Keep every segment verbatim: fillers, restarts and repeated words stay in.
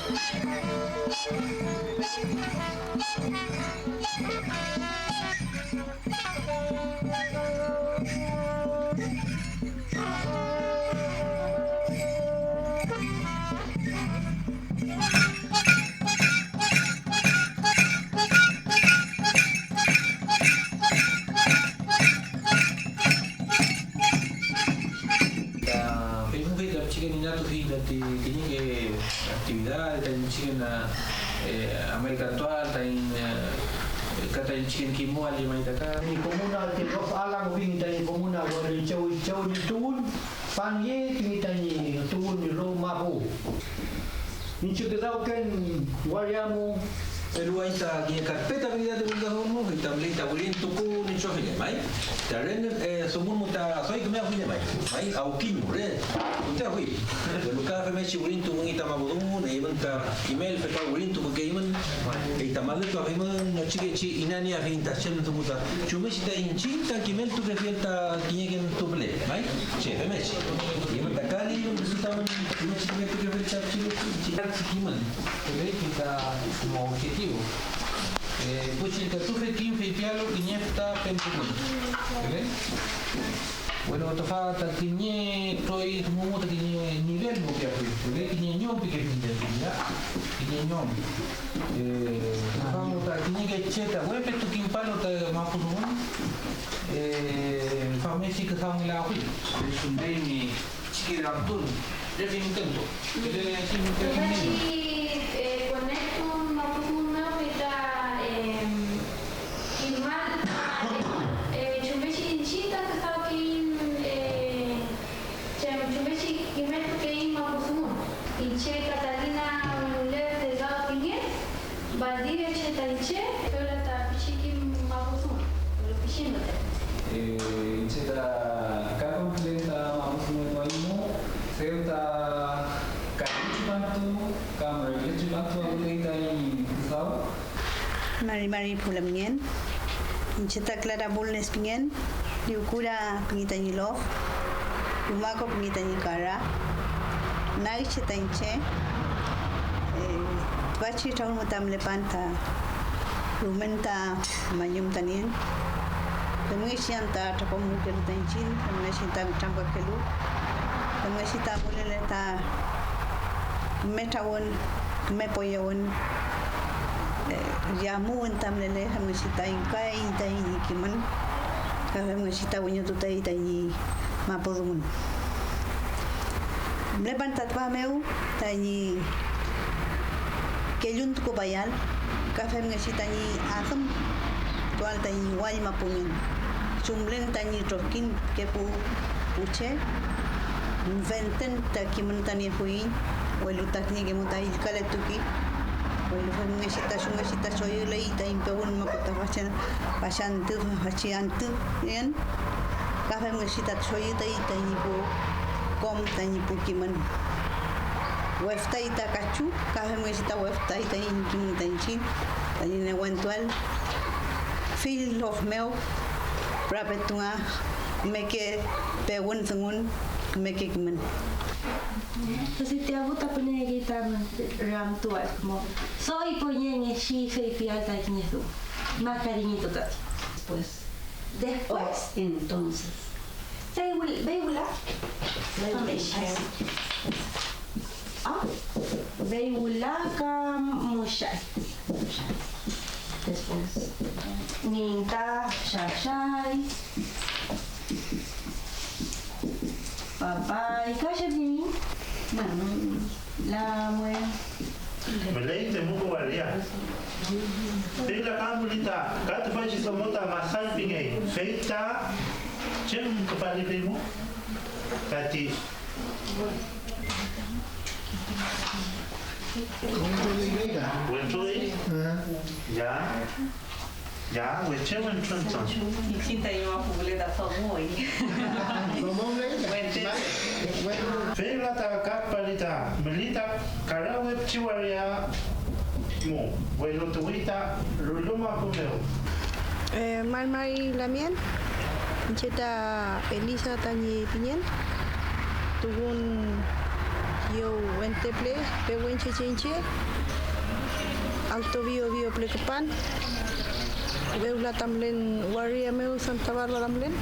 Ta Facebook, ta pichike ngillatufi tati kiñeke actividad, taiñ pichike na, eh, amelkantuael, taiñ, eh, ka taiñ pichike kimuael llemay ta ka. Tañi comuna, ti Los Álamos pingey tañi comuna, welu chew, chew ñi tuwün, Pangye pingey tañi tuwün ñi luf mapu. Iñche küdawken waria mu. Eluwayiñ ta kiñe carpeta pingey tati wülkafun mu, fey ta müley ta wirintuku ñi trokiñ llemay. Ta re, eh, dungun mu ta doy küme afuy llemay. May awkiñ mu re, tunte afuy. Welu ka femngechi wirintukungi ta mapudungun, eymün ta kimelfe ka wirintukukeymün, fey ta maletuafimün, nochikechi inanieafiñ ta chem dungu ta chumngechi ta iñchiñ ta kimeltukefiel ta kiñekentu püle. May, che, femngechi. Eymün ta ka nieyüm kisu tamün chumngechi kimeltukefel ta chumngechi kimün, ¿ok? Fey ta como objetivo. Eh, pu chillkatufe kim feypialu kiñe füta pentukun, ¿ok? Bueno, tüfa ta kiñe troy dungu mu ta kiñe nivel mu piafuy, ¿ok? Kiñe ñom pikefuy ta ya, kiñe ñom. Eh, tüfa mu ta kiñeke che ta we petu kimpalu ta mapu dungun, eh, famngechi küdawngelafuy. Pichike ramtun, re fey intento. Tüfachi, eh, konetun mapu dungun mew fey ta, em, kimal ta, eh, chumngechi iñchiñ ta küdawkeiñ, eh, chem, chumngechi kimeltukeiñ mapu dungun. Iñche Catalina Muñoz Delgado pingey. Valdivia che ta iñche, fewla ta pichi kim mapu dungu, welu pichi müten. Eh, iñche ta ka konfident ta mapu dungu eluayimu, dew ta kayu tripantu kam regle tripantu amulen taiñ küdaw. Mari mari pu lamngen. Iñche ta Clara Bulnes pingen. Liwkura pingi tañi lof, Lumako pingi tañi kara, nagche ta iñche, eh, tüfachi trawün ta mülepan ta rumen ta mañum ta nien, femngechi am ta trapomurkelu ta iñchiñ, femngechi ta nütramkakelu, femngechi ta mülele ta küme trawün, küme poyewün, eh, yamuwün ta mülele, femngechi ta ingkay taiñ kimün. Ka femngechi ta wiñotutay tañi mapu dungun. Mülepan ta tüfa mew tañi kelluntukupayal, ka femngechi tañi adümtuael tañi wall mapu ngen, chumlen tañi trokiñke pu, pu che, fenten ta kimün ta niefuiñ, welu ta kiñeke mu ta illkaletuki, welu femngechi ta chumngechi ta choyüley taiñ pewün mapu ta facha-, fachantü, fachi antü ngen, ka femngechi ta choyütay tañi pu kom tañi pu kimün. Weftay ta kachu, ka femngechi ta weftay taiñ kimün ta iñchiñ, tañi newentuael fill of mew, pürapetunga, kümeke pewün dungun, kümeke kimün. Entonces, ti apu ta püneekey ta ramtuael, como, soy poñengechi feypiael ta kiñe dungu, más cariñito tati. Después. Después. Oh, entonces. Fey wül-, fey wüla. Fey wüla. Ah, fey wüla ka müchay. Después. Ninta, shashay. Papay, ka chew pimi? Mamay. Lamwe. Müley Temuco waria. Fey la ka müley ta ka tüfachi domo ta Masal pingey. Fey ta, ¿chem küpalifeymu? Tati. Wentru. Ya. Ya, weche wentru entonces. Iñchiñ tañi mapu püle ta domoy. Domoy. Wente. Fey wüla ta ka küpali ta müley ta Karawe pichi waria mu, welu tuwi ta Lulu mapu mew. Eh, mari mari lamien, iñche ta Elisa tañi pingen, tuwün Yow wente püle, pewenche cheñche, Alto Bio Bio püle küpan, wewla ta mülen waria mew Santa Bárbara mülen,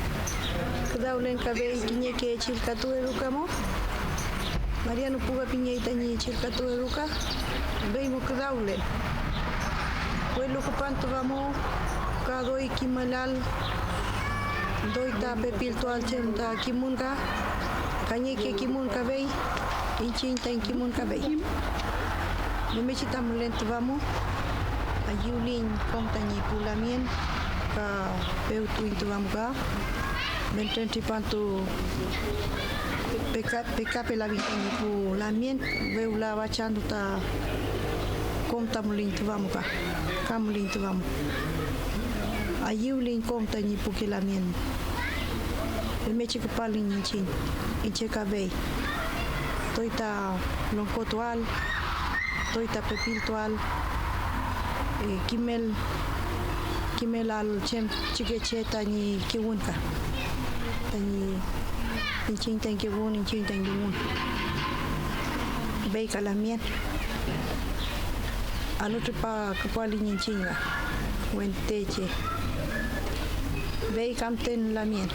küdawlen kafey kiñeke chillkatuwe ruka mo, Mariano Puga pingey tañi chillkatuwe ruka, fey mo küdawlen. Welu küpan tüfa mo ka doy kimelal, doy ta pepiltual chem ta kimun ka, kañeke kimun kafey, iñchiñ taiñ kimun kafey. Femngechi ta mülen tüfa mo, ayüwliyiñ kom tañi pu lamien ka pewtuiñ tüfa mo ka, fentren tripantu peka-, pekapelafi tañi pu lamien, wewla fachantü ta kom ta müliñ tüfa mo ka, ka müliñ tüfa mo. Ayüwliyiñ kom tañi puke lamien. Femngechi küpaliñ iñchiñ, iñche kafey. Doy ta longkotual, doy ta pepiltual, eh, kimel, kimelal chem pichikeche tañi kewün ka, tañi iñchiñ taiñ kewün, iñchiñ taiñ dungun. Fey ka lamien. Alu tripa küpaliñ iñchiñ nga, wente che. Fey ka müten lamien.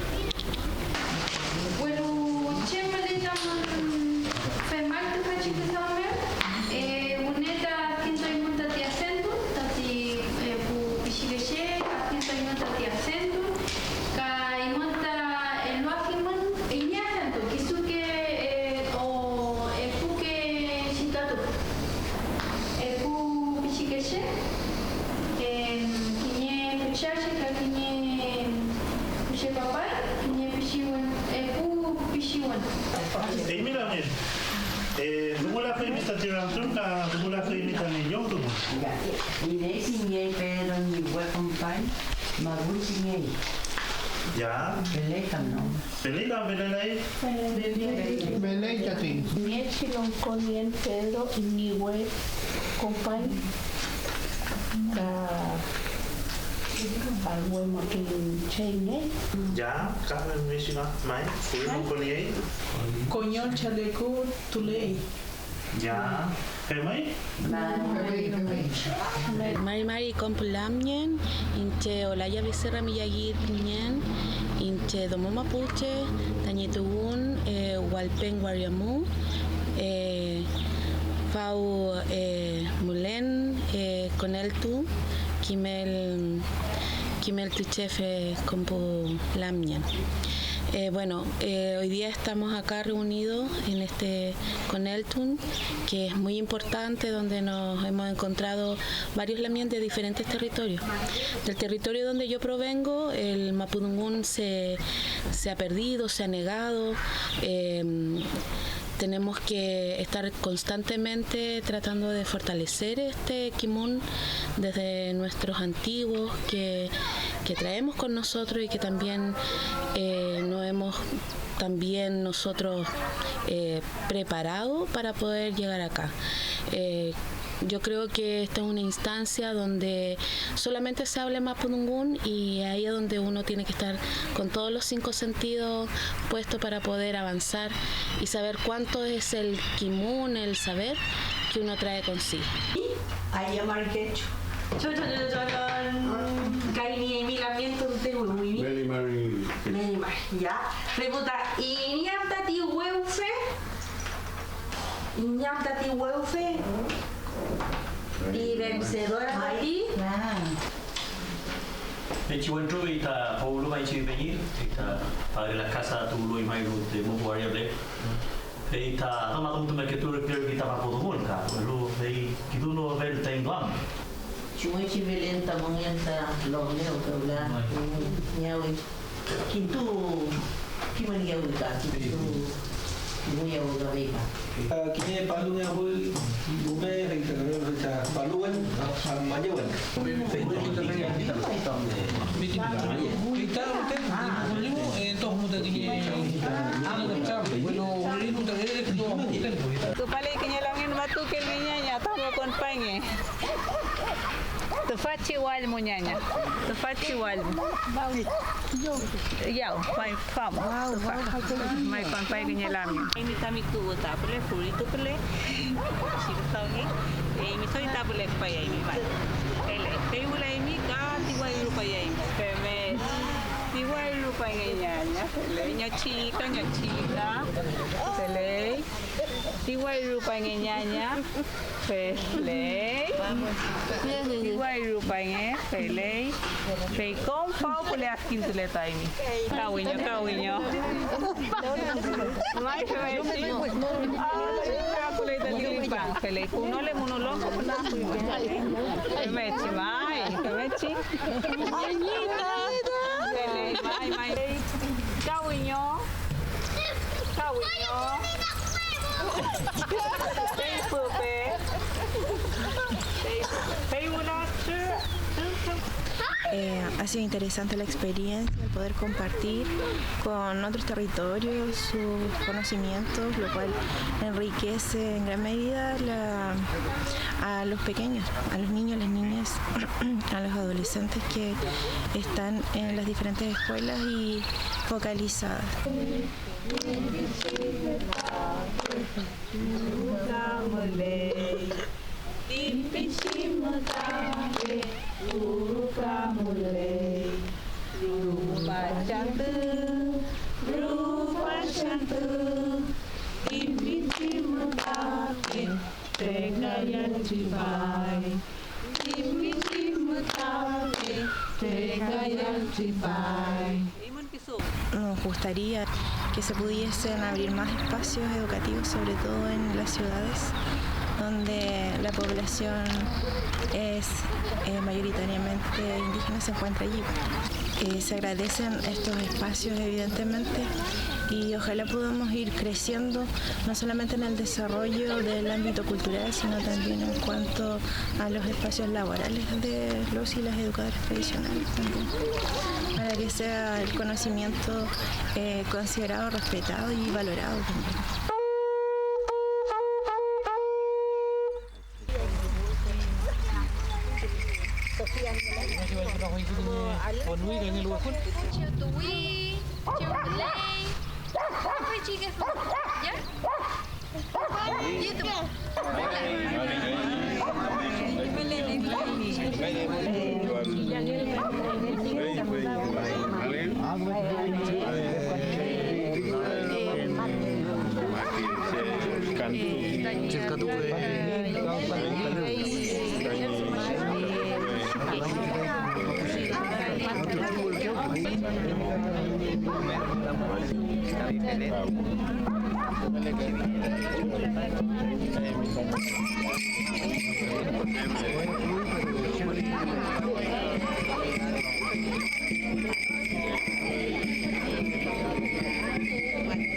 Welu, ¿chem müley tamün femael tüfachi küdaw mew? Eh, wüne ta adkintuaymün tati acento, tati, eh, pu pichikeche, adkintuaymün tati acento, ka eymün ta eluafimün iney acento, kisuke, eh, o epuke chillkatu. Epu pichikeche, em, kiñe füchache ka kiñe füchapapay, kiñe pichiwün, epu pichiwün. Eymi lamien, eh, ¿dungulafuymi tati ramtun ka dungulafuymi tami llowdungun? Ya, iney pingey Pedro ñi we kompañ, Maru pingey. Ya. Feley ka no. Feley ka felelay. Feley tati. Niechi longko nien Pedro ñi we kompañ ka alwe makin cheyngey. Ya, ka femngechi ka may, kuwi longko niey. Koñol chaleku tuley. Ya, femay. Mari mari kom pu lamngen, iñche Olaya Becerra Millagir pingen, iñche domo mapuche, tañi tuwün, eh, Walpen waria mu, eh, faw, eh, mülen, eh, koneltu, kimel, kimeltuchefe kom pu lamngen. Eh, bueno, eh, hoy día estamos acá reunidos en este koneltun, que es muy importante, donde nos hemos encontrado varios lamien de diferentes territorios. Del territorio donde yo provengo, el mapudungún se, se ha perdido, se ha negado. Em, tenemos que estar constantemente tratando de fortalecer este kimun desde nuestros antiguos que, que traemos con nosotros y que también, eh, no hemos también nosotros, eh, preparado para poder llegar acá. Eh, yo creo que esta es una instancia donde solamente se habla mapudungún y ahí es donde uno tiene que estar con todos los cinco sentidos puestos para poder avanzar y saber cuánto es el kimun, el saber que uno trae consigo. Aya mari kechu. Chon, chon, chon, chon, chon. Kay ni mi lamien tunte wiwi. Meli mari. Meli mari, ya. Pregunta, ¿iñam tati wewfe? ¿Iñam tati wewfe? Y vencedora para ti. Feychi wentru fey ta puwlu may chi peñi, fey ta Padre Las Casas tuwlu may ru te Mupu waria püle. Fey ta domo dungu meketu reke ta mapudungun ka, welu fey kidunofel taiñ duam. Chumngechi felen ta mongen ta longlew fewla ñawi. Kintu kimün yawika, kintu kimün yawika fey ka. Ah, kiñe palungeafuy rume, fey ta, fey ta paluwen, ah, mañewen. Fey ta, fey ta, fey ta, eh, tof mu ta kiñe, ah, welu wülinu ta re, re, re, Küpaley kiñe lamngen matukel ngeñaña, Vamos, acompañe. Tüfachi wall mu ñaña. Tüfachi wall mu. Yaw, fay, vamos. Tüfa. May acompañe kiñe lamia. Eymi tami tuwü ta püle, furitu püle. Chirkawi. Eymi doy ta püle küpayaymi may. Ele, fey wüla eymi ka ti wayru payaymi. Feme. Ti wayru payay ñaña. Fele, ña chika, ña chika. Fele. Ti wayru payay ñaña. Feley. Ti wayru pange, feley. Fey kom faw püle adkintule ta eymi. Kawiño, kawiño. May femechi. Ay, püle ta lipan, feley. Kunole, munulo. Femechi, may, femechi. Feley, may, may. Kawiño. Kawiño. Fey püpe. Fey, fey wüla. Eh, ha sido interesante la experiencia, el poder compartir con otros territorios sus conocimientos, lo cual enriquece en gran medida la, a los pequeños, a los niños, las niñas, a los adolescentes que están en las diferentes escuelas y focalizadas. Nos gustaría que se pudiesen abrir más espacios educativos, sobre todo en las ciudades, donde la población es, eh, mayoritariamente indígena, se encuentra allí. Eh, se agradecen estos espacios, evidentemente, y ojalá podamos ir creciendo, no solamente en el desarrollo del ámbito cultural, sino también en cuanto a los espacios laborales de los y las educadoras tradicionales también, para que sea el conocimiento, eh, considerado, respetado y valorado también.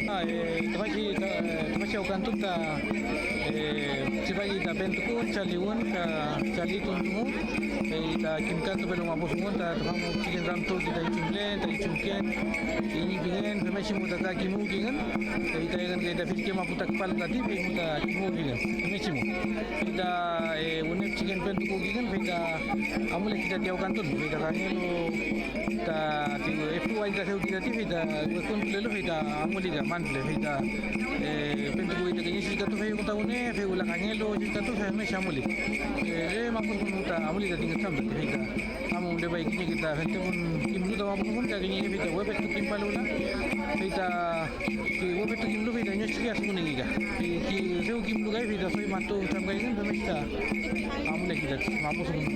Ah, eh, tüfachi, ta, eh, tüfachi awkantun ta, eh, tripaki ta Pentuku, Chaliwün ka Chalitun dungu, fey ta kimkantupelu mapudungun ta tüfa mu pichiken ramtuwki taiñ chumlen, taiñ chumken, iñi pingen, femngechi mu ta ka kimuwkingen, fey ta engün kay ta fillke mapu ta küpalu tati, fey mu ta kimuwkingen, femngechi mu. Fey ta, eh, wüne pichiken Pentukuwkingen, fey ta amulechi tati awkantun, fey ta kangelu tati epu wall ta dewki tati, fey ta weküntulelu, fey ta amulika man püle, fey ta, eh, Pentukuwi ta kiñe chillkatu, fey ta wüne, fey wüla kangelu chillkatu, fey femngechi amuli. Eh, re mapu dungu ta amuli tati ngütram tati, fey ta amu mülepay kiñeke ta fentepun kimlu ta mapu dungun, ka kiñeke fey ta we petu kimpalu wüla, fey ta Ki we petu kimlu fey ta ñochike asukünungeka. Fey ki dew kimlu kay fey ta doy matu nütramkayngün femngechi ta amuleki tati mapu dungun.